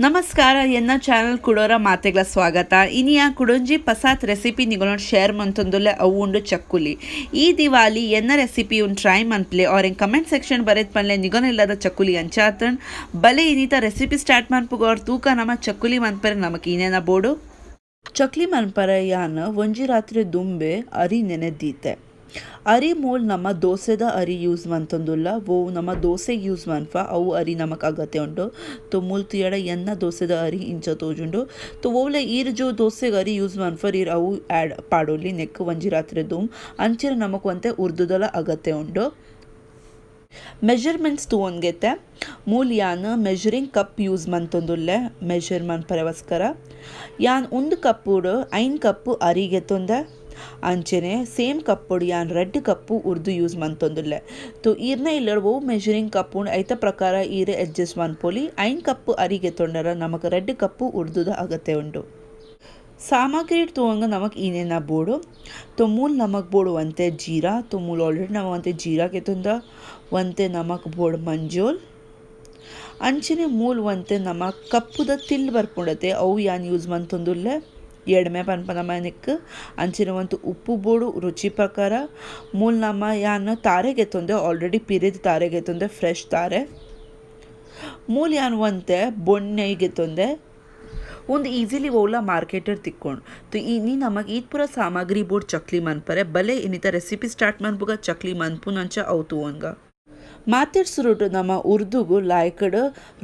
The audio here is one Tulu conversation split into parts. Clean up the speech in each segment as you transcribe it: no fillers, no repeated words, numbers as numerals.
ನಮಸ್ಕಾರ, ಎನ್ನ ಚಾನಲ್ ಕುಡೋರ ಮಾತೆಗಳ ಸ್ವಾಗತ. ಇನಿಯ ಕುಡೊಂಜಿ ಪಸಾತ್ ರೆಸಿಪಿ ನಿಗೊಳೊಂಡು ಶೇರ್ ಮಂತೊಂದುಲ್ಲೆ. ಅವು ಉಂಡು ಚಕ್ಕುಲಿ. ಈ ದಿವಾಲಿ ಎನ್ನ ರೆಸಿಪಿ ಉನ್ ಟ್ರೈ ಮನ್ಪ್ಲೆ ಆರ್ ಎಂಕ್ ಕಮೆಂಟ್ ಸೆಕ್ಷನ್ ಬರೆದ್ ಪನ್ಲೆ, ನಿಗೊನೆಲ್ಲದ ಚಕ್ಕುಲಿ ಅಂಚಾತನ್. ಬಲೆ, ಇನಿತ ರೆಸಿಪಿ ಸ್ಟಾರ್ಟ್ ಮನ್ಪುಗ ಅವ್ರು ತೂಕ. ನಮ ಚಕ್ಕುಲಿ ಮನ್ಪರೆ ನಮಕ್ ಏನೇನ ಬೋಡು? ಚಕ್ಲಿ ಮನ್ಪರೆ ಯಾನ್ ಒಂಜಿ ರಾತ್ರಿ ದುಂಬೆ ಅರಿ ನೆನೆದೀತೆ. ಅರಿ ಮೂಲ್ ನಮ್ಮ ದೋಸೆದ ಅರಿ ಯೂಸ್ ಮಂತೊಂದುಲ್ಲ. ಓ ನಮ್ಮ ದೋಸೆಗೆ ಯೂಸ್ ಮನ್ಪ ಅವು ಅರಿ ನಮಕ್ ಅಗತ್ಯ ಉಂಡು. ತೊ ಮೂಲ್ ತೂಯಡ, ಎನ್ನ ದೋಸೆದ ಅರಿ ಇಂಚ ತೋಜುಂಡು. ತೊ ಓವ್ಲೆ ಈರ್ ಜೋ ದೋಸೆಗೆ ಅರಿ ಯೂಸ್ ಮನ್ಪರ್, ಈರ್ ಅವು ಆ್ಯಡ್ ಪಾಡೊಲಿ ನೆಕ್ ಒಂಜಿ ರಾತ್ರಿ ದುಂಬ್. ಅಂಚನೆ ನಮಕ್ ಒಂತೆ ಉರ್ದುದಲ ಅಗತ್ಯ ಉಂಡು. ಮೆಜರ್ಮೆಂಟ್ಸ್ ತೂವೊನ್ಗೆತೆ. ಮೂಲ್ ಯಾನ್ measuring cup use ಮಂತೊಂದುಲ್ಲೆ measure ಮನ್ಪರೆಗೋಸ್ಕರ. ಯಾನ್ ಒಂದು ಕಪ್ಪುಡು 5 ಕಪ್ಪು ಅರಿ ಗೆತೊಂದೆ. ಅಂಚನೆ ಸೇಮ್ ಕಪ್ಪುಡು ಯಾನ್ 2 ಕಪ್ಪು ಉರ್ದು ಯೂಸ್ ಮಂತೊಂದುಲ್ಲೆ. ತೊ ಈರ್ನ ಇಲ್ಲಡ್ ಒವು ಮೆಜರಿಂಗ್ ಕಪ್ ಉಂಡು, ಐತ ಪ್ರಕಾರ ಈರ್ ಅಡ್ಜಸ್ಟ್ ಮನ್ಪೊಲಿ. 5 ಕಪ್ಪು ಅರಿ ಗೆತೊಂಡರ ನಮಕ್ 2 ಕಪ್ಪು ಉರ್ದುದ ಅಗತ್ಯ ಉಂಡು. ಸಾಮಗ್ರಿ ತೂವಂಗ ನಮಕ್ ಏನೇನ ಬೋಡು? ತೊ ಮೂಲ್ ನಮಕ್ ಬೋಡು ಒಂತೆ ಜೀರಾ. ತೊ ಮೂಲು ಆಲ್ರೆಡಿ ನಮ ಒಂತೆ ಜೀರಾ ಗೆತೊಂದ. ಒಂತೆ ನಮಕ್ ಬೋಡು ಮಂಜೋಲ್. ಅಂಚನೆ ಮೂಲ್ ಒಂತೆ ನಮ ಕಪ್ಪುದ ತಿಲ್ ಬರ್ಪುಂಡತೆ, ಅವು ಯಾನ್ ಯೂಸ್ ಮಂತೊಂದುಲ್ಲೆ. ಎಡ್ಮೆ ಪನ್ಪ ನಮ ನೆಕ್. ಅಂಚನೆ ಒಂತೆ ಉಪ್ಪು ಬೋಡು ರುಚಿ ಪ್ರಕಾರ. ಮೂಲ್ ನಮ ಯಾನ್ ತಾರೆ ಗೆತೊಂದೆ. ಆಲ್ರೆಡಿ ಪಿರಿದ್ ತಾರೆ ಗೆತೊಂದೆ, ಫ್ರೆಶ್ ತಾರೆ. ಮೂಲ್ ಯಾನ್ ಒಂತೆ ಬೊಣ್ಣೆ ಗೆತೊಂದೆ. ಒಂದು ಈಸಿಲಿ ಓಲ ಮಾರ್ಕೆಟರ್ ತಿಕ್ಕೊಂಡು. ತೊ ಇನಿ ನಮಕ್ ಈತ್ ಪೂರ ಸಾಮಗ್ರಿ ಬೋಡ್ ಚಕ್ಲಿ ಮನ್ಪರೆ. ಬಲೆ, ಇನ್ನಿತ ರೆಸಿಪಿ ಸ್ಟಾರ್ಟ್ ಮನ್ಪುಗ. ಚಕ್ಲಿ ಮನ್ಪುನಂಚ ಅವು ತೂವೊನ್ಗ. ಮಾತೆಡ್ ಸುರುಟು ನಮ ಉರ್ದುಗು ಲಾಯ್ಕಡ್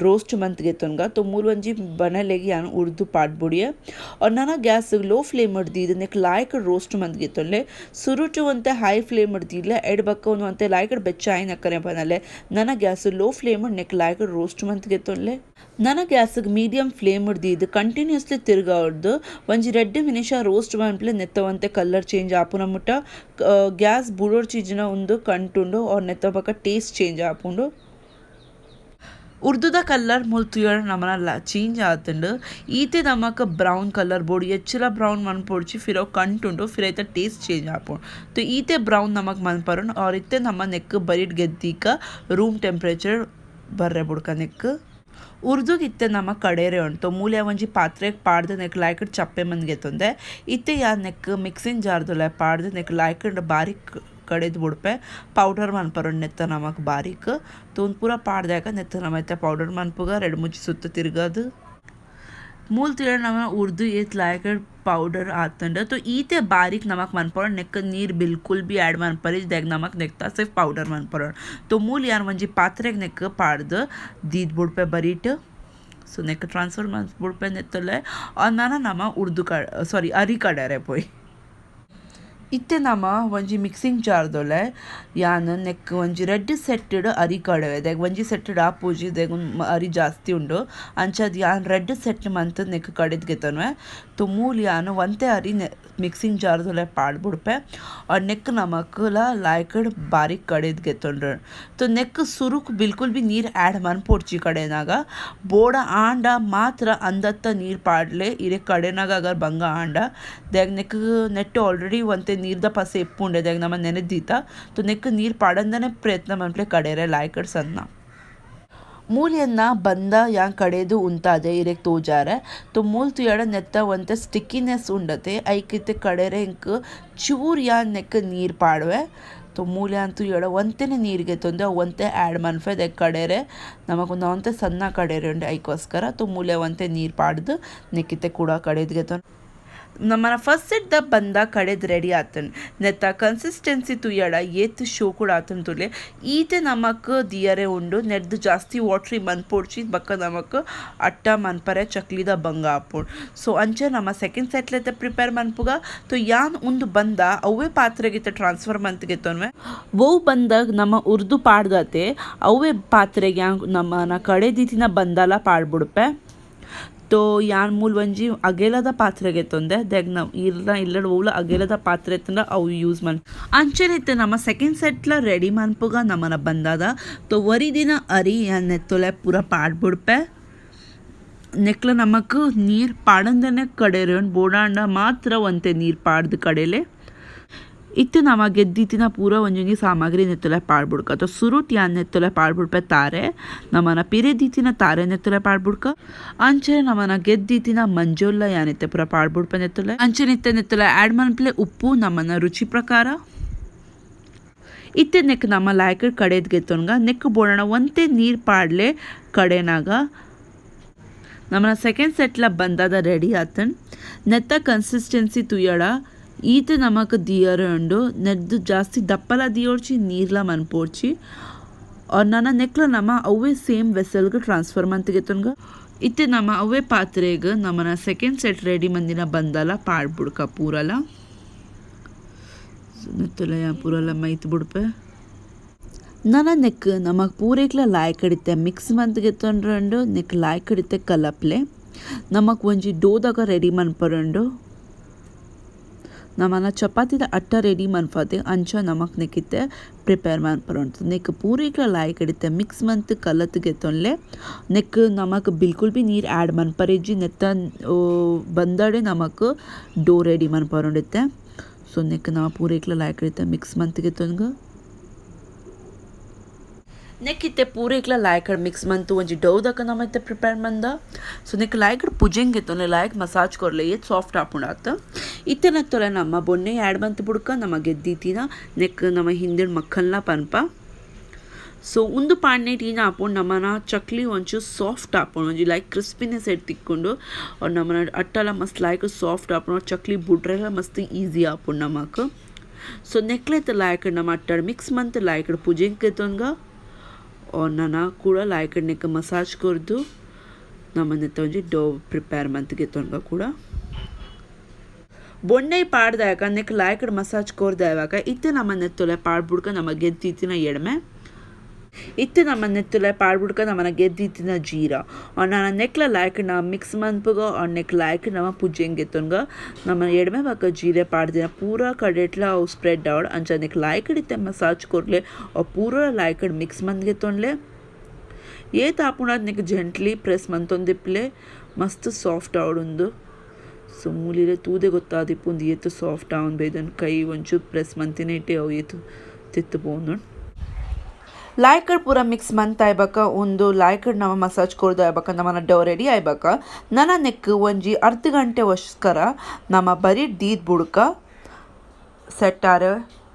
ರೋಸ್ಟ್ ಮಂತ್ ಗೆತೊನ್ಗ. ತೊ ಮೂಲ್ ಒಂಜಿ ಬಣಲೆಗ್ ಯಾನ್ ಉರ್ದು ಪಾಡ್ಬುಡಿಯೆ. ನನ gas low flame ದೀದ್ ನೆಕ್ ಲಾಯ್ಕಡ್ ರೋಸ್ಟ್ ಮಂತ್ ಗೆತೊನ್ಲೆ. ಸುರುಟು ಒಂತೆ ಹೈ ಫ್ಲೇಮ್ ದೀಡ್ಲೆ, ಎಡ್ ಬೊಕ್ಕ ಒಂದು ಒಂತೆ ಲಾಯ್ಕಡ್ ಬೆಚ್ಚ ಆಯಿನಕ್ಕನೆ ಪನಲೆ. ನನ gas low flame neck ಲಾಯ್ಕಡ್ roast month ಗೆತೊನ್ಲೆ. ನನ ಗ್ಯಾಸ್ಗ್ ಮೀಡಿಯಂ ಫ್ಲೇಮ್ ದೀದ್ ಕಂಟಿನ್ಯೂಸ್ಲಿ ತಿರ್ಗಾವಡ್ದು ಒಂಜಿ 2 ನಿಮಿಷ ರೋಸ್ಟ್ ಮನ್ಪ್ಲೆ. ನೆತ್ತ ಒಂತೆ ಕಲರ್ ಚೇಂಜ್ ಆಪುನ ಮುಟ್ಟ. ಗ್ಯಾಸ್ ಬುಡೊಡ್ಚಿಜಿನ ಉಂದು ಕಂಟುಂಡು ಆರ್ ನೆತ್ತ ಬೊಕ ಟೇಸ್ಟ್ ಚೇಂಜ್ ಆಪುಂಡು. ಉರ್ದುದ ಕಲರ್ ಮೂಲು ತೂಯಡ ನಮನ ಚೇಂಜ್ ಆತುಂಡು. ಈತೆ ನಮಕ್ ಬ್ರೌನ್ ಕಲರ್ ಬೋಡು. ಎಚ್ಚಲ ಬ್ರೌನ್ ಮನ್ಪೊಡ್ಚಿ, ಫಿರ ಕಂಟುಂಡು, ಫಿರ ಐತ ಟೇಸ್ಟ್ ಚೇಂಜ್ ಆಪುಂಡು. ತೊ ಈತೆ ಬ್ರೌನ್ ನಮಕ್ ಮನ್ಪರುಂಡು. ಆರ್ ಇತ್ತೆ ನಮ್ಮ ನೆಕ್ ಬರಿಟ್ ಗೆದ್ದೀಕ ರೂಮ್ ಟೆಂಪ್ರೇಚರ್ ಬರ್ರೆ ಬುಡ್ಕ. ನೆಕ್ ಉರ್ದುಗ್ ಇತ್ತೆ ನಮ ಕಡೆರೆ ಉಂಡು. ಮೂಲೆ ಒಂಜಿ ಪಾತ್ರೆಗ್ ಪಾಡ್ದ್ ನೆಕ್ ಲಾಯ್ಕಡ್ ಚಪ್ಪೆ ಮಂತ್ ಗೆತೊಂದೆ. ಇತ್ತೆ ಯಾನ್ ನೆಕ್ ಮಿಕ್ಸಿಂಗ್ ಜಾರ್ದುಲ್ಲೆ ಪಾಡ್ದ್ ನೆಕ್ ಲಾಯ್ಕಡ್ ಬಾರಿಕ್ ಕಡೆದ್ ಬುಡ್ಪೆ. ಪೌಡರ್ ಮನ್ಪರುಂಡು ನೆತ್ತ ನಮಕ್ ಬಾರಿಕ್. ತೊ ಉಂದು ಪೂರ ಪಾಡ್ದಾಗ ನೆತ್ತ ನಮ ಇತ್ತೆ ಪೌಡರ್ ಮನ್ಪುಗ. ರಡ್ಡ್ ಮೂಜಿ ಸುತ್ತು ತಿರ್ಗದು ಮೂಲ್ ತೂಯಡ, ನಮ ಉರ್ದು ಏತ್ ಲಾಯ್ಕಡ್ ಪೌಡರ್ ಆತುಂಡು. ತೊ ಈತೆ ಬಾರಿಕ್ ನಮಕ್ ಮನ್ಪೊಡು. ನೆಕ್ ನೀರ್ ಬಿಲ್ಕುಲ್ ಬಿ ಆ್ಯಡ್ ಮನ್ಪರೆ ದಾಯೆಗ್ ನಮಕ್ ನೆಕ್ತ ಸಿರ್ಫ್ ಪೌಡರ್ ಮನ್ಪೊಡು. ತೊ ಮೂಲ್ ಯಾನ್ ಒಂಜಿ ಪಾತ್ರೆಗ್ ನೆಕ್ ಪಾಡ್ದ್ ದೀದ್ ಬುಡ್ಪೆ ಬರಿಟ್. ಸೊ ನೆಕ್ ಟ್ರಾನ್ಸ್ಫರ್ ಮನ್ತ್ ಬುಡ್ಪೆ ನೆತ್ತಲೆ. ನನ ನಮ ಉರ್ದು ಕ ಸಾರಿ ಅರಿ ಕಡೆರೆ ಪೋಯಿ. ಇತ್ತೆ ನಮ ಒಂಜಿ ಮಿಕ್ಸಿಂಗ್ ಜಾರ್ದೊಲೆ ಯಾನ್ ನೆಕ್ ಒಂಜಿ ರಡ್ಡ್ ಸೆಟ್ಟಡ್ ಅರಿ ಕಡವೆ. ದಾಯೆಗ್ ಒಂಜಿ ಸೆಟ್ಟಡ್ ಆಪುಜಿ, ದಾಯೆಗ್ ಅರಿ ಜಾಸ್ತಿ ಉಂಡು. ಅಂಚಾದ್ ಯಾನ್ ರಡ್ಡ್ ಸೆಟ್ ಮಂತ್ ನೆಕ್ ಕಡೆದ್ ಗೆತೊನುವೆ. ತೊ ಮೂಲು ಯಾನ್ ಒಂತೆ ಅರಿ ಮಿಕ್ಸಿಂಗ್ ಜಾರ್ದೊಲೆ ಪಾಡ್ ಬುಡ್ಪೆ. ನೆಕ್ ನಮಕ್ ಲ ಲಾಯ್ಕಡ್ ಬಾರಿಕ್ ಕಡೆದ್ ಗೆತೊನ್ರೆ. ತೊ ನೆಕ್ ಸುರುಕ್ ಬಿಲ್ಕುಲ್ ಬಿ ನೀರ್ ಆ್ಯಡ್ ಮನ್ಪೊಡ್ಚಿ ಕಡೆನಾಗ. ಬೋಡ ಆಂಡ ಮಾತ್ರ ಅಂದತ್ತ ನೀರ್ ಪಾಡ್ಲೆ ಇರೆ ಕಡೆನಾಗ ಅಗರ್ ಬಂಗ ಆಂಡ. ದಾಯೆಗ್ ನೆಕ್ ನೆಟ್ ಆಲ್ರೆಡಿ ಒಂತೆ ನೀರ್ದ ಪಸೆ ಇಪ್ಪುಂಡೆ, ದಾಯೆಗ್ ನಮ ನೆನೆದೀತ. ತೊ ನೆಕ್ ನೀರ್ ಪಾಡಂದನೆ ಪ್ರಯತ್ನ ಮನ್ಪ್ಲೆ ಕಡೆರೆ ಲಾಯ್ಕಡ್ ಸಣ್ಣ. ಮೂಲ್ಯನ್ನ ಬಂದ ಯಾನ್ ಕಡೆದು ಉಂತಾದೆ ಇರೆಗ್ ತೋಜಾರೆ. ತೊ ಮೂಲ್ ತೂಯಡ, ನೆತ್ತ ಒಂತೆ ಸ್ಟಿಕ್ಕಿನೆಸ್ ಉಂಡತೆ. ಐಕ್ ಇತ್ತೆ ಕಡೆರೆ ಎಂಕ್ ಚೂರ್ ಯಾನ್ ನೆಕ್ ನೀರ್ ಪಾಡುವೆ. ತೊ ಮೂಲು ಯಾನ್ ತೂಯಡ, ಒಂತೆನೆ ನೀರ್ ಗೆತೊಂದೆ. ಒಂತೆ ಆ್ಯಡ್ ಮನ್ಪೆ. ದಾಯೆಗ್ ಕಡೆರೆ ನಮಕ್ ಒಂತೆ ಸಣ್ಣ ಕಡೆರೆ ಉಂಡು, ಐಕೋಸ್ಕರ. ತೊ ಮೂಲೆ ಒಂತೆ ನೀರ್ ಪಾಡ್ದು ನೆಕ್ಕಿತ್ತೆ ಕೂಡ ಕಡೆದ್ ಗೆತೊನ್. ನಮ್ಮನ ಫಸ್ಟ್ ಸೆಟ್ ದ ಬಂದ ಕಡೆದ್ ರೆಡಿ ಆತುಂಡು. ನೆತ್ತ ಕನ್ಸಿಸ್ಟೆನ್ಸಿ ತೂಯಡ, ಏತ್ ಶೋಕುಡು ಆತುಂಡು ತೂಲೆ. ಈತೆ ನಮಕ್ ದಿಯರೆ ಉಂಡು. ನೆರ್ದ್ ಜಾಸ್ತಿ ವಾಟ್ರಿ ಮನ್ಪೊಡ್ಚಿ, ಬೊಕ್ಕ ನಮಕ್ ಅಟ್ಟ ಮನ್ಪರೆ ಚಕ್ಲಿದ ಬಂಗ ಆಪುಂಡು. ಸೊ ಅಂಚ ನಮ ಸೆಕೆಂಡ್ ಸೆಟ್ಲೆತ್ತ ಪ್ರಿಪೇರ್ ಮನ್ಪುಗ. ತೊ ಯಾನ್ ಉಂದು ಬಂದ ಅವ್ವೇ ಪಾತ್ರೆಗಿತ್ತ ಟ್ರಾನ್ಸ್ಫರ್ ಮಂತ್ ಗೆತೊನ್ವೆ. ಒವು ಬಂದಾಗ ನಮ ಉರ್ದು ಪಾಡ್ದತೆ, ಅವ್ವೇ ಪಾತ್ರೆಗೆ ಯಾನ್ ನಮ್ಮನ ಕಡೆ ದೀತಿನ ಬಂದಲ ಪಾಡ್ಬುಡ್ಪೆ. ತೊ ಯಾನ್ ಮೂಲು ಒಂಜಿ ಅಗೆಲದ ಪಾತ್ರೆ ಗೆತೊಂದೆ. ದಾಯೆಗ್ ನಮ್ ಇರ್ನ ಇಲ್ಲಡ್ ಒವ್ಲ ಅಗೆಲದ ಪಾತ್ರೆ ಇತ್ತ್ಂಡ ಅವು ಯೂಸ್ ಮನ್. ಅಂಚನೆ ಇತ್ತೆ ನಮ ಸೆಕೆಂಡ್ ಸೆಟ್ಲ ರೆಡಿ ಮನ್ಪುಗ ನಮನ ಬಂದಾದ. ತೊ ಒರಿದಿನ ಅರಿ ಯಾನ್ ನೆತ್ತೊಲೆ ಪೂರ ಪಾಡ್ಬುಡ್ಪೆ. ನೆಕ್ಲ ನಮಕ್ ನೀರ್ ಪಾಡಂದನೆ ಕಡೆರೆ ಬೋಡಾಂಡ ಮಾತ್ರ ಒಂತೆ ನೀರ್ ಪಾಡ್ದು ಕಡೆಲೆ. ಇತ್ತೆ ನಮ ಗೆದ್ದಿತ್ತಿನ ಪೂರ ಒಂಜೊಂಜಿ ಸಾಮಗ್ರಿ ನೆತ್ತೊಲೆ ಪಾಡ್ಬುಡ್ಕ. ತೊ ಸುರುಟ್ ಯಾನ್ ನೆತ್ತೊಲೆ ಪಾಡ್ಬುಡ್ಪೆ ತಾರೆ, ನಮನ ಪಿರೆ ದೀತಿನ ತಾರೆ ನೆತ್ತೊಲೆ ಪಾಡ್ಬುಡ್ಕ. ಅಂಚನೆ ನಮನ ಗೆದ್ದಿತ್ತಿನ ಮಂಜೊಲ್ಲ ಯಾನ್ ಇತ್ತೆ ಪೂರ ಪಾಡ್ಬುಡ್ಪೆ ನೆತ್ತೊಲೆ. ಅಂಚನೆ ಇತ್ತೆ ನೆತ್ತೊಲೆ ಆ್ಯಡ್ ಮನ್ಪುಲೆ ಉಪ್ಪು ನಮನ ರುಚಿ ಪ್ರಕಾರ. ಇತ್ತೆ ನೆಕ್ ನಮ ಲಾಯ್ಕ್ ಕಡೆದ್ ಗೆತ್ತೊನ್ಗ. ನೆಕ್ ಬೋಡಣ ಒಂತೆ ನೀರ್ ಪಾಡ್ಲೆ ಕಡೆನಾಗ. ನಮನ ಸೆಕೆಂಡ್ ಸೆಟ್ಲ ಬಂದಾದ ರೆಡಿ ಆತನ್. ನೆತ್ತ ಕನ್ಸಿಸ್ಟೆನ್ಸಿ ತೂಯಡ ಈತ್ ನಮಕ್ ದಿಯರೆ ಉಂಡು. ನೆರ್ದ್ ಜಾಸ್ತಿ ದಪ್ಪಲ ದಿಯೋಡ್ಚಿ ನೀರ್ಲ ಮನ್ಪೊಡ್ಚಿ. ಆರ್ ನನ ನೆಕ್ಲ ನಮ ಅವ್ವೇ ಸೇಮ್ ವೆಸಲ್ಗ್ ಟ್ರಾನ್ಸ್ಫರ್ ಮಂತ್ ಗೆತ್ತೊನ್ಗ. ಇತ್ತೆ ನಮ ಅವ್ವೇ ಪಾತ್ರೆಗ್ ನಮನ second set ready ಮಂದಿನ ಬಂದಲ ಪಾಡ್ಬುಡ್ಕ ಪೂರಲ. ನೆತ್ತೊಲ ಯಾನ್ ಪೂರಲ ಮೈತ್ ಬುಡ್ಪೆ. ನನ ನೆಕ್ ನಮಕ್ ಪೂರೆಕ್ಲ ಲಾಯ್ಕ್ ಇತ್ತೆ ಮಿಕ್ಸ್ ಮಂತ್ ಗೆತ್ತೊನ್ರೆ ನೆಕ್ ಲಾಯ್ಕ್ ಇತ್ತೆ ಕಲಪ್ಲೆ. ನಮಕ್ ಒಂಜಿ ಡೋದಾಗ ರೆಡಿ ಮನ್ಪರುಂಡು. ನಮನ ಚಪಾತಿದ ಅಟ್ಟ ರೆಡಿ ಮನ್ಪತೆ ಅಂಚ ನಮಕ್ ನೆಕ್ಕಿತ್ತೆ ಪ್ರಿಪೇರ್ ಮನ್ಪರುಂಡು. ನೆಕ್ ಪೂರೆಕ್ಲ ಲಾಯ್ಕ್ ಇತ್ತೆ ಮಿಕ್ಸ್ ಮಂತ್ ಕಲತ್ ಗೆತ್ತೊನ್ಲೆ. ನೆಕ್ ನಮಕ್ ಬಿಲ್ಕುಲ್ ಬಿ ನೀರ್ ಆ್ಯಡ್ ಮನ್ಪರೆಜ್ಜಿ. ನೆತ್ತ ಬಂದಡೆ ನಮಕ್ ಡೋ ರೆಡಿ ಮನ್ಪರುಂಡು ಇತ್ತೆ. ಸೊ ನೆಕ್ ನಮ ಪೂರೆಕ್ಲ ಲಾಯ್ಕ್ ಇತ್ತೆ ಮಿಕ್ಸ್ ಮಂತ್ ಗೆತ್ತೊನ್ಗ. ನೆಕ್ ಇತ್ತೆ ಪೂರೆಕ್ಲ ಲಾಯ್ಕ್ ಮಿಕ್ಸ್ ಮಂತ್ ಒಂಜಿ ಡೌದಕ ನಮ ಇತ್ತೆ ಪ್ರಿಪೇರ್ ಮಂದ. ಸೊ ನೆಕ್ ಲಾಯ್ಕ್ ಪುಜೆಂಗ್ ಗೆತ್ತೊನ್ಲೆ, ಲಾಯ್ಕ್ ಮಸಾಜ್ ಕೊರ್ಲೆ, ಏತ್ ಸಾಫ್ಟ್ ಆಪುಂಡಾತ. ಇತ್ತೆ ನೆತ್ತೊಲೆ ನಮ್ಮ ಬೊನ್ನೆ ಆ್ಯಡ್ ಮಂತ್ ಬುಡ್ಕ ನಮ ಗೆದ್ದಿತ್ತಿನ ನೆಕ್ ನಮ ಹಿಂದಿನ ಮಕ್ಕಲ್ನ ಪನ್ಪ. ಸೊ ಉಂದು ಪಾಡ್ನೆ ಟೀನ ಆಪುಂಡು ನಮನ ಚಕ್ಲಿ ಒಂಚೂರು ಸಾಫ್ಟ್ ಆಪುಂಡು, ಒಂಜಿ ಲೈಕ್ ಕ್ರಿಸ್ಪಿನೆಸ್ ಎಡ್ ತಿಕ್ಕೊಂಡು. ನಮನ ಅಟ್ಟಲ ಮಸ್ತ್ ಲೈಕ್ ಸಾಫ್ಟ್ ಆಪುಂಡು, ಚಕ್ಲಿ ಬುಡ್ರೆಲ ಮಸ್ತ್ ಈಸಿ ಆಪುಂಡು ನಮಕ್. ಸೊ ನೆಕ್ಲೆತ್ ಲಾಯ್ಕ್ ನಮ್ಮ ಅಟ್ಟಡ್ ಮಿಕ್ಸ್ ಮಂತ್ ಲಾಯ್ಕ್ ಪುಜೆಂಗ್ ಗೆತ್ತೊನ್ಗ. ನನ ಕೂಡ ಲಾಯ್ಕ್ ನೆಕ್ ಮಸಾಜ್ ಕೊರ್ದು ನಮ ನೆತ್ತ ಒಂಜಿ ಡೋ ಪ್ರಿಪೇರ್ ಮಂತ್ ಗೆತ್ತೊನ್ಗ ಕೂಡ. ಬೊಣ್ಣೆ ಪಾಡ್ದಾಕ ನೆಕ್ ಲಾಯ್ಕಡ್ ಮಸಾಜ್ ಕೊರ್ದಾಯವಾಗ ಇತ್ತೆ ನಮ್ಮ ನೆತ್ತೊಲೆ ಪಾಡ್ಬುಡ್ಕ ನಮ್ಮ ಗೆದ್ದಿತ್ತಿನ ಎಡ್ಮೆ. ಇತ್ತೆ ನಮ್ಮ ನೆತ್ತೊಲೆ ಪಾಡ್ಬುಡ್ಕ ನಮನ ಗೆದ್ದಿತ್ತಿನ ಜೀರಾ. ನನ ನೆಕ್ಲ ಲಾಯ್ಕ್ ನಮ ಮಿಕ್ಸ್ ಮನ್ಪುಗ. ನೆಕ್ ಲಾಯ್ಕ್ ನಮ ಪುಜೆಂಗ್ ಗೆತ್ತೊನ್ಗ. ನಮ್ಮ ಎಡ್ಮೆ ಬೊಕ ಜೀರೆ ಪಾಡ್ದಿನ ಪೂರ ಕಡೆಟ್ಲ ಅವು ಸ್ಪ್ರೆಡ್ ಆವಡ್ ಅಂಚ ನೆಕ್ ಲಾಯ್ಕಡ್ ಇತ್ತೆ ಮಸಾಜ್ ಕೊರ್ಲೆ. ಪೂರ ಲಾಯ್ಕಡ್ ಮಿಕ್ಸ್ ಮಂತ್ ಗೆತ್ತೊನ್ಲೆ. ಏತ್ ಆಪುಂಡಾತ್ ನೆಕ್ ಜೆಂಟ್ಲಿ ಪ್ರೆಸ್ ಮಂತೊಂದಿಪ್ಪುಲೆ ಮಸ್ತ್ ಸಾಫ್ಟ್ ಆವಡ್ ಉಂದು. ಸೊ ಮೂಲಿರೆ ತೂದೆ ಗೊತ್ತಾದಿಪ್ಪು ಉಂದು ಏತ್ ಸಾಫ್ಟ್ ಆವೊಂದು ಬೈದನ್. ಕೈ ಒಂಚೂರು ಪ್ರೆಸ್ ಮಂತಿನೇಟೆ ಅವು ಏತ್ ತಿತ್ತು ಪೋವೊಂದುಂಡು. ಲಾಯ್ಕಡ್ ಪೂರ ಮಿಕ್ಸ್ ಮಂತ್ ಬೊಕ ಉಂದು ಲಾಯ್ಕಡ್ ನಮ ಮಸಾಜ್ ಕೊರ್ದು ಆಯ್ಬೊಕ ನಮನ ಡೋ ರೆಡಿ ಆಯ್ಬೊಕ ನನ ನೆಕ್ ಒಂಜಿ ಅರ್ಧ ಗಂಟೆ ನಮ ಬರಿಟ್ ದೀದ್ ಬುಡ್ಕ ಸೆಟ್ ಆರೆ.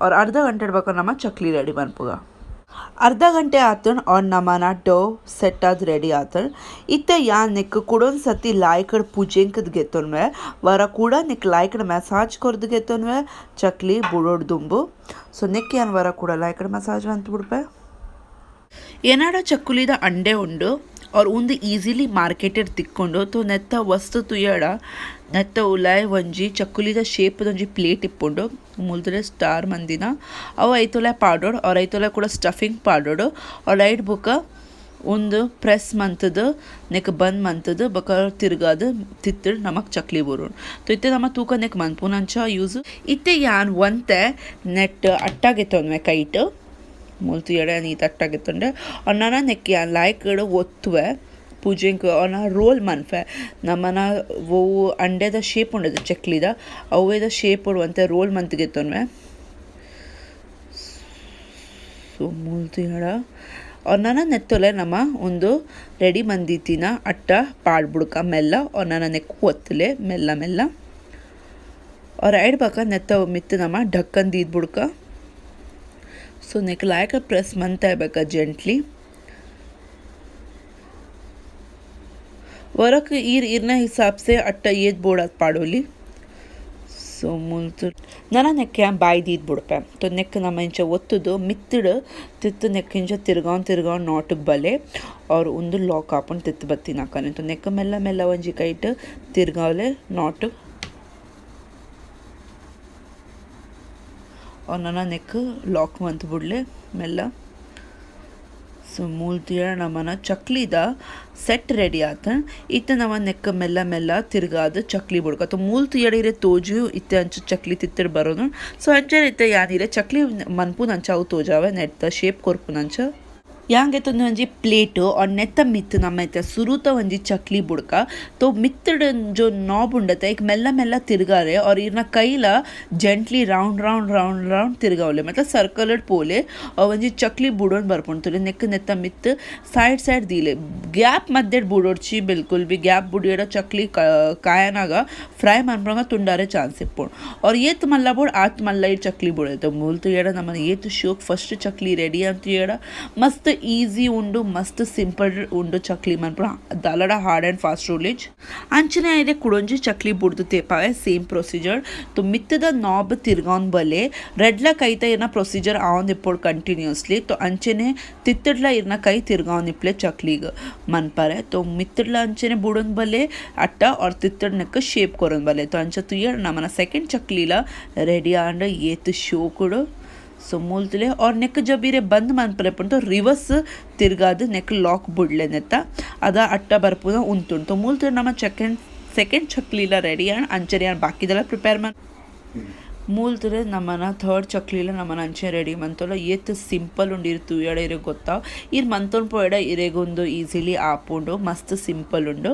ಆರ್ ಅರ್ಧ ಗಂಟೆ ಬೊಕ ನಮ ಚಕ್ಲಿ ರೆಡಿ ಮನ್ಪುಗ. ಅರ್ಧ ಗಂಟೆ ಆತುಂಡ್ ಆರ್ ನಮನ ಡೋ ಸೆಟ್ ಆದ್ ರೆಡಿ ಆತುಂಡ್. ಇತ್ತೆ ಯಾನ್ ನೆಕ್ ಕುಡೊಂಜಿ ಸರ್ತಿ ಲಾಯ್ಕಡ್ ಪುಜೆಂಕ್ದ್ ಗೆತ್ತೊನ್ವೆ. ವರ ಕೂಡ ನೆಕ್ ಲಾಯ್ಕಡ್ ಮಸಾಜ್ ಕೊರ್ದು ಗೆತ್ತೊನ್ವೆ ಚಕ್ಲಿ ಬುಡೊಡ್ ದುಂಬು. ಸೊ ನೆಕ್ ಯಾನ್ ವರ ಕೂಡ ಲಾಯ್ಕಡ್ ಮಸಾಜ್ ಮಂತ್ ಬುಡ್ಪೆ. ಎನಡ ಚಕ್ಕುಲಿದ ಅಂಡೆ ಉಂಡು ಆರ್ ಉಂದು ಈಸಿಲಿ ಮಾರ್ಕೆಟೆಡ್ ತಿಕ್ಕೊಂಡು. ತೊ ನೆತ್ತ ವಸ್ತು ತೂಯಡ ನೆತ್ತ ಉಲಾಯಿ ಒಂಜಿ ಚಕ್ಕುಲಿದ ಶೇಪ್ ಒಂಜಿ ಪ್ಲೇಟ್ ಇಪ್ಪುಂಡು. ಮುಲ್ತುಡೆ ಸ್ಟಾರ್ ಮಂದಿನ ಅವು ಐತೊಲೆ ಪಾಡೊಡು. ಆರ್ ಐತೊಲೆ ಕೂಡ ಸ್ಟಫಿಂಗ್ ಪಾಡೊಡು. ಆರ್ ಐಟ್ ಬೊಕ ಉಂದು ಪ್ರೆಸ್ ಮಂತುದು ನೆಕ್ ಬಂದ್ ಮಂತುದು ಬೊಕ ತಿರ್ಗಾದ್ ತಿತ್ತುಡ್ ನಮಕ್ ಚಕ್ಲಿ ಬೂರುಂಡು. ಸೊ ಇತ್ತೆ ನಮ ತೂಕ ನೆಕ್ ಮನ್ಪುನಂಚ ಯೂಸ್. ಇತ್ತೆ ಯಾನ್ ಒಂತೆ ನೆಟ್ ಅಟ್ಟ ಗೆತ್ತೊನ್ವೆ ಕೈಟ್. ಮೂಲು ತೂಯಡ ಯಾನ್ ಈತ್ ಅಟ್ಟ ಗೆತ್ತೊಂಡೆ. ನನ ನೆಕ್ ಯಾನ್ ಲಾಯ್ಕಡ್ ಒತ್ತುವೆ ಪೂಜೆಂಕ್ ಒನ ರೋಲ್ ಮನ್ಪೆ. ನಮನ ಒವು ಅಂಡೆದ ಶೇಪ್ ಉಂಡದ ಚಕ್ಲಿದ ಅವ್ವೇದ ಶೇಪ್ ಒಂತೆ ರೋಲ್ ಮಂತ್ ಗೆತ್ತೊನ್ವೆ. ಸೊ ಮೂಲು ತೂಯಡ ನನ ನೆತ್ತೊಲೆ ನಮ ಉಂದು ರೆಡಿ ಮಂದಿತ್ತಿನ ಅಟ್ಟ ಪಾಡ್ಬುಡ್ಕ ಮೆಲ್ಲ. ನನ ನೆಕ್ ಒತ್ತುಲೆ ಮೆಲ್ಲ ಮೆಲ್ಲ. ಐಡ್ ಬೊಕ ನೆತ್ತ ಮಿತ್ತ್ ನಮ ಢಕ್ಕನ್ ದೀದ್ ಬುಡ್ಕ. ಸೊ ನೆಕ್ ಲಾಯ್ಕ್ ಪ್ರೆಸ್ ಮಂತ್ ಜೆಂಟ್ಲಿ. ವರಕ್ ಈರ್ ಇರ್ನ ಹಿಸಾಬ್ ಸೆ ಅಟ್ಟ ಏತ್ ಬೋಡಾತ್ ಪಾಡೊಲಿ. ಸೊ ಮುಲ್ತು ನನ ನೆಕ್ ಯಾನ್ ಬಾಯಿ ದೀದ್ ಬುಡ್ಪೆ. ಸೊ ನೆಕ್ ನಮ ಇಂಚ ಒತ್ತುದು ಮಿತ್ತುಡ್ ತಿತ್ತು ನೆಕ್ ಇಂಚ ತಿರ್ಗಾವೊಂದು ತಿರ್ಗಾವೊಂದು ನಾಟುಗ್ ಬಲೆ. ಆರ್ ಉಂದು ಲಾಕ್ ಆಪುಂಡು ತಿತ್ತು ಬತ್ತಿನಕನೆ. ಸೊ ನೆಕ್ ಮೆಲ್ಲ ಮೆಲ್ಲ ಒಂಜಿ ಕೈಟ್ ತಿರ್ಗಾವಲೆ not. ಆರ್ ನನ ನೆಕ್ ಲಾಕ್ ಮಂತ್ ಬುಡ್ಲೆ ಮೆಲ್ಲ. ಸೊ ಮೂಲು ತೂಯಡ ನಮನ ಚಕ್ಲಿದ ಸೆಟ್ ರೆಡಿ ಆತುಂಡ್. ಇತ್ತೆ ನಮ ನೆಕ್ ಮೆಲ್ಲ ಮೆಲ್ಲ ತಿರ್ಗಾದ್ ಚಕ್ಲಿ ಬುಡ್ಕ. ಮೂಲು ತೂಯಡ ಇರೆ ತೋಜು ಇತ್ತೆ ಅಂಚ ಚಕ್ಲಿ ತಿತ್ತುಡ್ ಬರೋದು. ಸೊ ಅಂಚನೆ ಇತ್ತೆ ಯಾನ್ ಇರೆ ಚಕ್ಲಿ ಮನ್ಪುನಂಚ ಅವು ತೋಜಾವೆ ನೆಟ್ತ ಶೇಪ್ ಕೊರ್ಪುನಂಚ. ಯಾನ್ ಗೆತೊಂದು ಒಂಜಿ ಪ್ಲೇಟ್ ಆರ್ ನೆತ್ತ ಮಿತ್ತ್ ನಮ ಇತ್ತೆ ಸುರುತ ಒಂಜಿ ಚಕ್ಲಿ ಬುಡ್ಕ. ತೋ ಮಿತ್ತ್ಡ್ ಒಂಜಿ ನಾಬ್ ಉಂಡತೆ ಐಕ್ ಮೆಲ್ಲ ಮೆಲ್ಲ ತಿರ್ಗಾರೆ ಆರ್ ಇರ್ನ ಕೈಲ gently round round round round ತಿರ್ಗಾವೊಲಿ ಮತ್ತ್ ಸರ್ಕಲ್ ಡ್ ಪೋಲೆ. ಅವ್ ಒಂಜಿ ಚಕ್ಲಿ ಬುಡೊಂದು ಬರ್ಪುಂಡು ತೂಲೆ ನೆಕ್ಕ್ ನೆತ್ತ ಮಿತ್ತ್ ಸೈಡ್ ಸೈಡ್ ದೀಲೆ. ಗ್ಯಾಪ್ ಮಧ್ಯಡ್ ಬುಡೊಡ್ಚಿ ಬಿಲ್ಕುಲ್ ಬಿ ಗ್ಯಾಪ್ ಬುಡಿಯಡ ಚಕ್ಲಿ ಕಾಯನಾಗ ಫ್ರೈ ಮನ್ಪುನಗ ತುಂಡಾರೆ ಚಾನ್ಸ್ ಇಪ್ಪುಂಡು. ಆರ್ ಏತ್ ಮಲ್ಲ ಬೋಡು ಆತ್ ಮಲ್ಲ ಈ ಚಕ್ಲಿ ಬೋಡಾಯ್ತ ಮೂಲು ತೂಯಡ ನಮನ ಏತ್ ಶೋಕ್ ಫಸ್ಟ್ ಚಕ್ಲಿ ರೆಡಿ ಆಂದ್ ತೂಯಡ ಮಸ್ತ್ ಈಸಿ ಉಂಡು ಮಸ್ತ್ ಸಿಂಪಲ್ ಉಂಡು ಚಕ್ಲಿ ಮನ್ಪುನ ದಾಲಡ ಹಾರ್ಡ್ ಆಂಡ್ ಫಾಸ್ಟ್ ರೂಲ್ ಇಜ್ಜಿ. ಅಂಚನೆ ಐರೆ ಕುಡೊಂಜಿ ಚಕ್ಲಿ ಬುಡ್ದು ತೇಪಾವೆ ಸೇಮ್ ಪ್ರೊಸೀಜರ್. ಮಿತ್ತ್ದ ನಾಬ್ ತಿರ್ಗಾವೊಂದು ಬಲೆ ರಡ್ಡ್ಲ ಕೈತ ಇರ್ನ ಪ್ರೊಸೀಜರ್ ಆವೊಂದಿಪ್ಪೊಡು ಕಂಟಿನ್ಯೂಸ್ಲಿ. ತೋ ಅಂಚನೆ ತಿತ್ತುಡ್ಲ ಇರ್ನ ಕೈ ತಿರ್ಗಾವೊಂದಿಪ್ಪುಲೆ ಚಕ್ಲಿಗ್ ಮನ್ಪರೆ. ತೋ ಮಿತ್ತುಡ್ಲ ಅಂಚನೆ ಬುಡೊಂದು ಬಲೆ ಅಟ್ಟ ಆರ್ ತಿತ್ತುಡ್ ನೆಕ್ಕ್ ಶೇಪ್ ಕೊರೊಂದು ಬಲೆ. ತೋ ಅಂಚ ತೂಯರ್ ನಮನ ಸೆಕೆಂಡ್ ಚಕ್ಲಿಲ ರೆಡಿ ಆಂಡ್ ಏತ್ ಶೋಕುಡು. ಸೊ ಮೂಲು ತೂಲೆ ಆರ್ ನೆಕ್ಕ್ ಜಬೀರೆ ಬಂದ್ ಮನ್ಪರೆ ಪಂಡ ರಿವರ್ಸ್ ತಿರ್ಗಾದ್ ನೆಕ್ಕ್ ಲಾಕ್ ಬುಡ್ಲೆ ನೆತ್ತ ಅದ ಅಟ್ಟ ಬರ್ಪುನ ಉಂತುಂಡು. ತೋ ಮೂಲು ತೂಲೆ ನಮ ಸೆಕೆಂಡ್ ಚಕ್ಲಿಲ ರೆಡಿ ಆಂಡ್ ಅಂಚನೆ ಯಾನ್ ಬಾಕಿದಲ ಪ್ರಿಪೇರ್ ಮನ್ ಮೂಲು ತೂಲೆ ನಮನ ಥರ್ಡ್ ಚಕ್ಲಿಲ ನಮನ ಅಂಚನೆ ರೆಡಿ ಮಂತೊಲ ಏತ್ ಸಿಂಪಲ್ ಉಂಡು ಇರ್ ತೂಯಡ ಇರೆಗ್ ಗೊತ್ತಾ ಇರ್ ಮಂತೊಂದು ಪೋಯಡ ಇರೆಗ್ ಉಂದು ಈಸಿಲಿ ಆಪುಂಡು ಮಸ್ತ್ ಸಿಂಪಲ್ ಉಂಡು.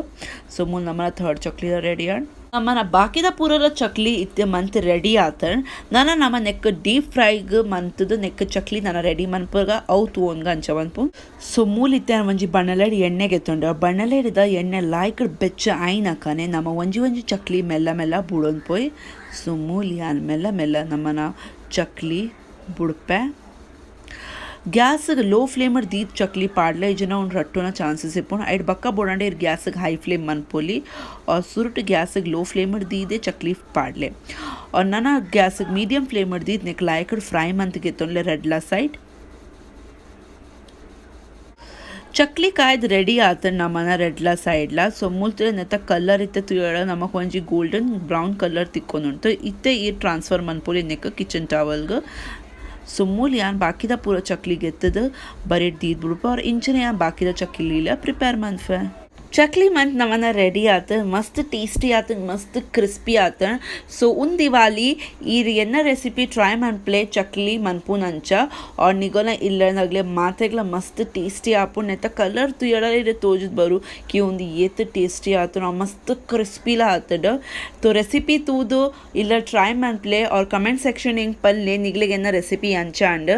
ಸೊ ಮೂಲು ನಮನ ಥರ್ಡ್ ಚಕ್ಲಿಲ ರೆಡಿ ಆಂಡ್. ನಮನ ಬಾಕಿದ ಪೂರಲ ಚಕ್ಲಿ ಇತ್ತೆ ಮಂತ್ ರೆಡಿ ಆತಂಡ್. ನನ ನಮ ನೆಕ್ಕ್ ಡೀಪ್ ಫ್ರೈಗ್ ಮಂತುದು ನೆಕ್ಕ್ ಚಕ್ಲಿ ನನ ರೆಡಿ ಮನ್ಪುಗ ಅವು ತೂವೊನ್ಗ ಅಂಚ ಮನ್ಪು. ಸೊ ಮೂಲು ಇತ್ತೆ ಒಂಜಿ ಬಣ್ಣಲೆಡ್ ಎಣ್ಣೆ ಗೆತೊಂಡು ಬಣ್ಣಲೆದ ಎಣ್ಣೆ ಲಾಯ್ಕ್ ಬೆಚ್ಚ ಆಯಿನಕನೆ ನಮ ಒಂಜಿ ಒಂಜಿ ಚಕ್ಲಿ ಮೆಲ್ಲ ಮೆಲ್ಲ ಬುಡೊಂದು ಪೋಯಿ. ಸೊ ಮೂಲು ಯಾನ್ ಮೆಲ್ಲ ಮೆಲ್ಲ ನಮನ ಚಕ್ಲಿ ಬುಡ್ಪೆ. ಗ್ಯಾಸ್ ಲೋ ಫ್ಲೇಮ್ ದೀದ್ ಚಕ್ಲಿ ಪಾಡ್ಲೆ ಇಜ್ಜಿಂಡ ಉಂದು ರಟ್ಟುನ ಚಾನ್ಸಸ್ ಇಪ್ಪುಂಡು. ಐಟ್ ಬೊಕ್ಕ ಬೋಡಾಂಡ ಇರ್ ಗ್ಯಾಸ್ ಹೈ ಫ್ಲೇಮ್ ಮನ್ಪೊಲಿ ಆರ್ ಸುರುಟ್ ಗ್ಯಾಸ್ ಲೋ ಫ್ಲೇಮ್ ದೀದೆ ಚಕ್ಲಿ ಪಾಡ್ಲೆ. ಆರ್ ನನ ಗ್ಯಾಸ್ ಮೀಡಿಯಂ ಫ್ಲೇಮ್ ದೀದ್ ನೆಕ್ ಲಾಯ್ಕ್ ಫ್ರೈ ಮಂತ್ ಗೆತೊನ್ಲೆ ರಡ್ಲ ಸೈಡ್. ಚಕ್ಲಿ ಕಾಯ್ದು ರೆಡಿ ಆತಂಡ್ ನಮನ ರಡ್ಲ ಸೈಡ್ಲ. ಸೊ ಮೂಲು ನೆತ್ತ ಕಲರ್ ಇತ್ತೆ ತೂಯಡ ನಮಕ್ ಒಂಜಿ ಗೋಲ್ಡನ್ ಬ್ರೌನ್ ಕಲರ್ ತಿಕ್ಕೊಂದುಂಡು. ಇತ್ತೆ ಈ ಟ್ರಾನ್ಸ್ಫರ್ ಮನ್ಪೊಲಿ ನೆಕ್ ಕಿಚನ್ ಟವಲ್ಗ್. ಸೊ ಮೂಲು ಯಾನ್ ಬಾಕಿದ ಪೂರ ಚಕ್ಲಿ ಗೆತ್ತುದು ಬರಿಟ್ ದೀದ್ ಬುಡ್ಪ ಆರ್ ಇಂಚನೆ ಯಾನ್ ಬಾಕಿದ ಚಕ್ಲಿಲ ಪ್ರಿಪೇರ್ ಮನ್ಪೆ. ಚಕ್ಲಿ ಮಂತ್ ನಮನ ರೆಡಿ ಆತ ಮಸ್ತ್ ಟೇಸ್ಟಿ ಆತ ಮಸ್ತ್ ಕ್ರಿಸ್ಪಿ ಆತ. ಸೊ ಉಂದು ದಿವಾಲಿ ಈರ್ ಎನ್ನ ರೆಸಿಪಿ ಟ್ರೈ ಮನ್ಪುಲೆ ಚಕ್ಲಿ ಮನ್ಪುನಂಚ ಆರ್ ನಿಗೋಲ ಇಲ್ಲನಗ್ಲೆ ಮಾತೆಗ್ಲ ಮಸ್ತ್ ಟೇಸ್ಟಿ ಆಪುಂಡು. ನೆತ್ತ ಕಲರ್ ತೂಯಡ ಇರೆ ತೋಜುದು ಬರು ಕಿ ಉಂದು ಏತ್ ಟೇಸ್ಟಿ ಆತುಂಡು ಮಸ್ತ್ ಕ್ರಿಸ್ಪಿಲ ಆತುಂಡು. ತೋ ರೆಸಿಪಿ ತೂದು ಇಲ್ಲ ಟ್ರೈ ಮನ್ಪುಲೆ ಆರ್ ಕಮೆಂಟ್ ಸೆಕ್ಷನ್ ಎಂಕ್ ಪನ್ಲೆ ನಿಗ್ಲೆಗ್ ಎನ್ನ ರೆಸಿಪಿ ಅಂಚ and.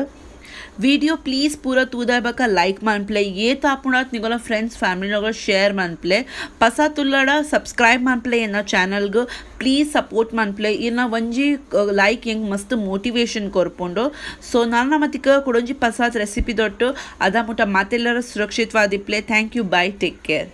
Video please ಪೂರ ತೂದ ಬೊಕ ಲೈಕ್ ಮನ್ಪುಲೆ ಏತ್ ಆಪುಂಡಾತ್ ನಿಗೋಲ ಫ್ರೆಂಡ್ಸ್ ಫ್ಯಾಮಿಲಿ ನಗ ಶೇರ್ ಮನ್ಪುಲೆ. ಪಸ ತುಲ್ಲಡ ಸಬ್ಸ್ಕ್ರೈಬ್ ಮನ್ಪುಲೆ ಎನ್ನ ಚಾನಲ್ಗ್ ಪ್ಲೀಸ್ ಸಪೋರ್ಟ್ ಮನ್ಪುಲೆ. ಇರ್ನ ಒಂಜಿ ಲೈಕ್ ಎಂಕ್ ಮಸ್ತ್ ಮೋಟಿವೇಶನ್ ಕೊರ್ಪುಂಡು. ಸೊ ನನ ನಮತಿಕ ಕುಡೊಂಜಿ ಪಸಾತ್ ರೆಸಿಪಿ ದೊಟ್ಟು ಅದ ಮುಟ ಮಾತೆಲ್ಲರ ಸುರಕ್ಷಿತವಾದಿಪ್ಪುಲೆ. Thank you, bye, take care.